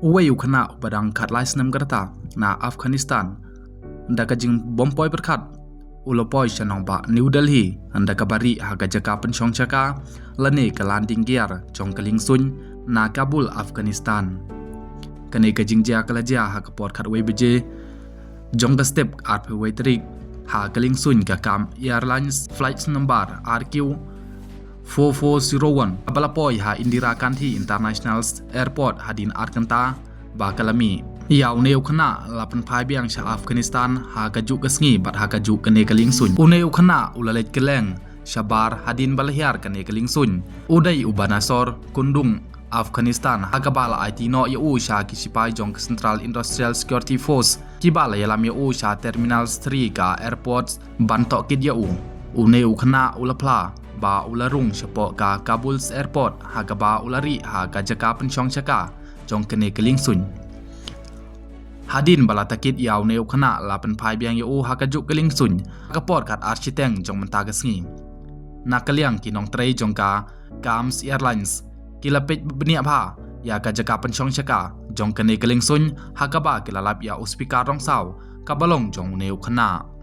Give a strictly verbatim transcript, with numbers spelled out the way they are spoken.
Uwei u khynnah uba dang khatlai snem ka rta na Afghanistan, da ka jingbym poi pyrkhat u la poi sha nongbah New Delhi, da kaba rieh ha ka jaka pynshong shaka lane ka landing gear jong ka liengsuiñ na Kabul, Afghanistan. Kane ka jingjia ka la jia ha ka por khatwei baje jong ka step, arphew wei tarik, ha ka liengsuiñ ka Kam Airlines, flight number R Q four four zero one, ba la poi ha Indira Gandhi International Airport hadien ar kynta ba ka la mih. Ïa une u khynnah la pynphai biang sha Afghanistan ha kajuh ka sngi bad ha kajuh kane ka liengsuiñ. Une u khynnah u la leit kylleng shabar hadien ba la hiar kane ka liengsuiñ. U dei u Banasor Kundung, Afghanistan, ha kaba la aiti noh ïa u sha ki sipai jong ka Central Industrial Security Force, kiba la ïalam ïa u sha Terminal three ka airport ban tohkit ïa u. Une u khynnah u la phla ba u la rung shapoh ka Kabul Airport ha kaba u la rieh ha ka jaka pynshong shaka jong kane ka liengsuiñ. Hadien ba la tohkit ïa une u khynnah, la pynphai biang ïa u ha kajuh ka liengsuiñ ha ka por khatar shiteng jong mynta ka sngi. Na ka liang ki nongtrei jong ka Kam Airlines, ki la peit bniah bha ïa ka jaka pynshong shaka jong kane ka liengsuiñ ha kaba ki la lap ïa u speaker rong saw kaba long jong une u khynnah.